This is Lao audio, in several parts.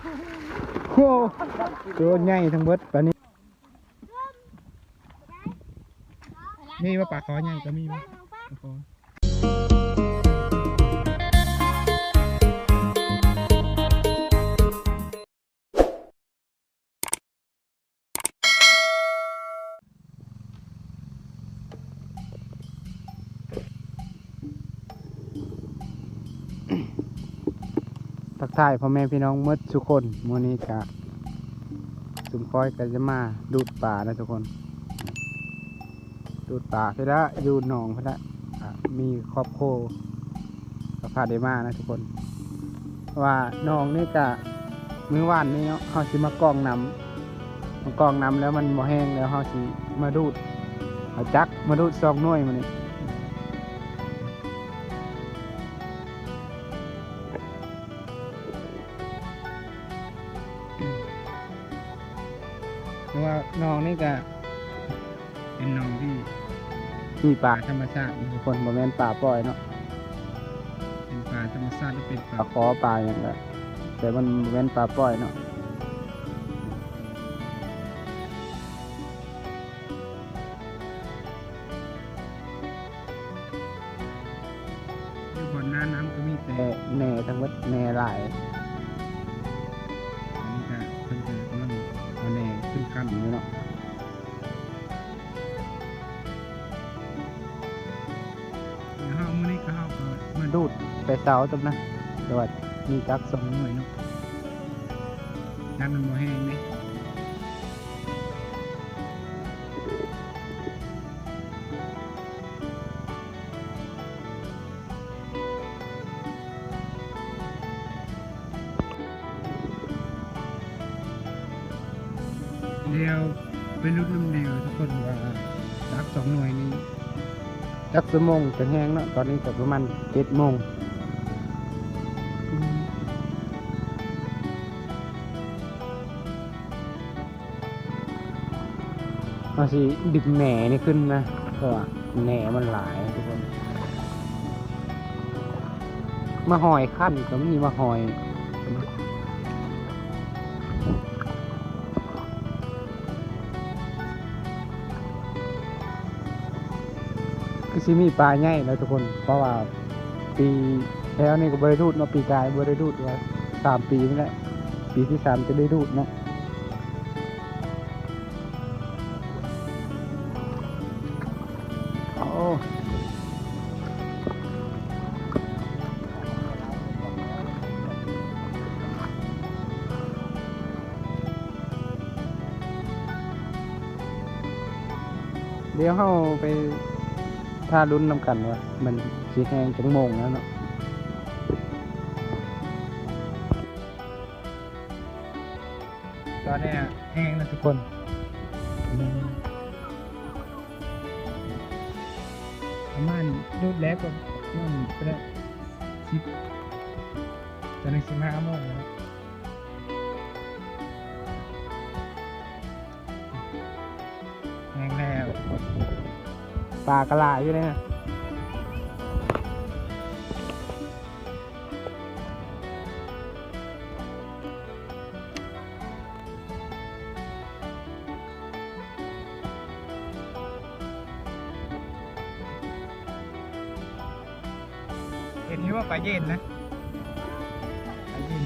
ໂອ້ ໂຕໃຫຍ່ທັງເບິດປານນີ້. ມີບໍ່ປາຄໍໃຫຍ່ກໍມີບໍ່? ປາຄໍ. ທັກທາຍພໍ່ແມ່ພີ່ນ້ອງໝົດສູ່ຄົນ. ມື້ນີ້ກະ ຊຸມຂ້ອຍກໍຈະມາດູດປານະທຸກຄົນ. ດູດປາພີ້ລະ ຢູ່ໜອງພີ້ລະ ອ່າ ມີຄອບຄົວກໍພາໄດ້ມານະທຸກຄົນ. ເພາະວ່າໜອງນີ້ກະ ມື້ວານນີ້ເນາະ ເຮົາຊິມາກອງນ້ຳ ມາກອງນ້ຳແລ້ວມັນບໍ່ແຫ້ງ ແລ້ວເຮົາຊິມາດູດ ເອົາຈັກມາດູດສອງໜ່ວຍມື້ນີ້. ເພາະວ່າໜອງນີ້ກະເປັນໜອງທີ່ມີປາທຳມະຊາດທຸກຄົນ ບໍ່ແມ່ນປາປ່ອຍເນາະ ເປັນປາທຳມະຊາດ ຫຼືເປັນປາຄໍ ປາຫຍັງກະ ແຕ່ມັນບໍ່ແມ່ນປາປ່ອຍເນາະ. ຢູ່ບ່ອນໜ້ານ້ຳກໍມີແຕ່ແໜທັງໝົດ ແໜຫຼາຍ. ອັນນີ້ກະເພິ່ນກະກຳລັງເອົາແໜຂຶ້ນຄັນຢູ່ເນາະ. ແລ້ວເຮົາ ມື້ນີ້ກໍເຮົາກໍມາດູດແຕ່ເຊົ້າຕົບນະ ແຕ່ວ່າມີຈັກສອງໜ່ວຍເນາະ ນ້ຳມັນບໍ່ແຫ້ງເດ້. ດຽວໄປລຸ້ນນຳດຽວທຸກຄົນວ່າຈັກສອງໜ່ວຍນີ້ຈັກຊົ່ວໂມງຈະແຫ້ງເນາະ. ຕອນນີ້ກໍປະມານເຈັດໂມງ. ເຮົາຊິດຶງແໜນີ້ຂຶ້ນນະ ເພາະວ່າແໜມັນຫຼາຍທຸກຄົນ. ມາຫອຍຄັນກໍມີ ມາຫອຍ ຄືຊິມີປາໃຫຍ່ແລ້ວທຸກຄົນ ເພາະວ່າປີແລ້ວນີ້ກໍບໍ່ໄດ້ດູດເນາະ ປີກາຍບໍ່ໄດ້ດູດ ວ່າສາມປີນີ້ແຫຼະ ປີທີສາມຈະໄດ້ດູດເນາະ. ໂອ້ ດຽວເຮົາໄປຖ້າລຸ້ນນຳກັນວ່າມັນຊິແຫ້ງຈັກໂມງແລ້ວເນາະ. ຕອນນີ້ແຫ້ງແລ້ວທຸກຄົນ ປະມານດູດແລ້ວກໍປະມານສິບ ຕອນນີ້ສິບຫ້າໂມງແລ້ວ ແຫ້ງແລ້ວ ປາກໍຫຼາຍຢູ່ເດ້. ເຫັນຢູ່ວ່າປາເຢັນນະ ປາເຢັນ.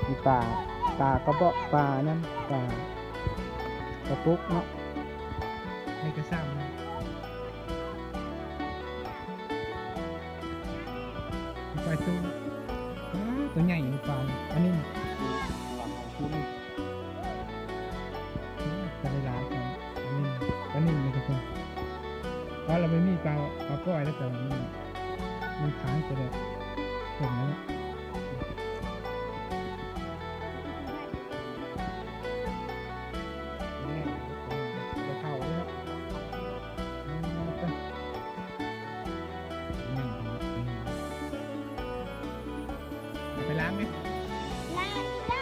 ມີປາ ປາກະເບາະ ປານັ້ນ ປາກະປຸກເນາະ ໃຫ້ກະຊຳ ປາຕູ ປາໂຕໃຫຍ່ ປາ ປານິນ ປາຫຼາຍໆ ປານິນ ປານິນນີ້ທຸກຄົນ ເພາະວ່າລາວບໍ່ມີປາ ປາປ່ອຍແລ້ວ ແຕ່ວ່າມັນ ມັນຄ້າງໄປແລ້ວ ເຫັນແລ້ວເນາະ. ເອົາໄປລ້າງໄໝ? ລ້າງໄດ້.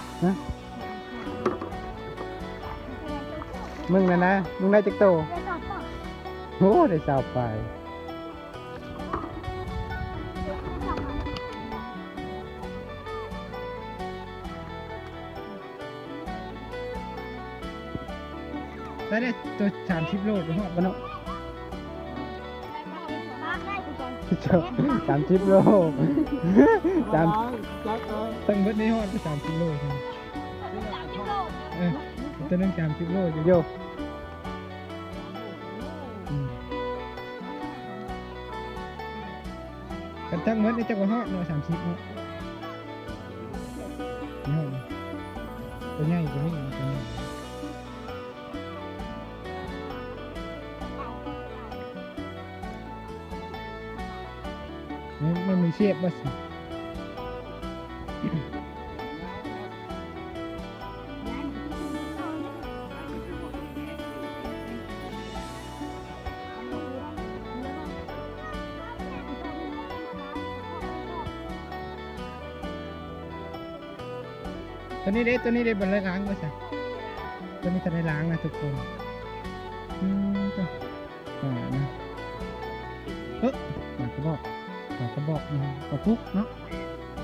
ຮະ? ມຶງນະນະ ມຶງໄດ້ຈັກໂຕ? ໂອ້ ໄດ້ຊາວປາຍ. ໄດ້ ໄດ້ໂຕສາມສິບໂລ ໄປຮອດບໍ່ເນາະ? ສາມສິບໂລ ສາມ ທັງເບິດນີ້ຮອດສາມສິບໂລ. ເອີ ໂຕໜຶ່ງສາມສິບໂລຢູ່. ໂຍ ອືມ ຄັນທັງເບິດນີ້ຈັກວ່າຮອດເນາະ ສາມສິບເນາະ. ນີ້ຮອດ ໂຕໃຫຍ່ກວ່ານີ້ ໂຕໃຫຍ່ ມັນ ມັນມີເຊບບໍ່? ໂຕນີ້ເດ້ ໂຕນີ້ເດ້ ບໍ່ໄດ້ລ້າງບໍ່ຊະ? ໂຕນີ້ທັນໄດ້ລ້າງນະທຸກຄົນ. ອືມ ໂຕ ປານະ ເອີ ປາກະບອກ ປາກະບອກນະ ປາປຸກເນາະ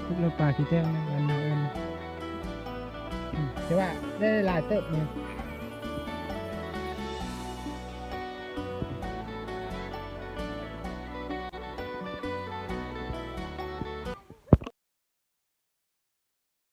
ປຸກ ແລ້ວປາຂີ້ແຕນນະ ອັນນັ້ນ ແຕ່ວ່າໄດ້ຫຼາຍເຕີບນີ້.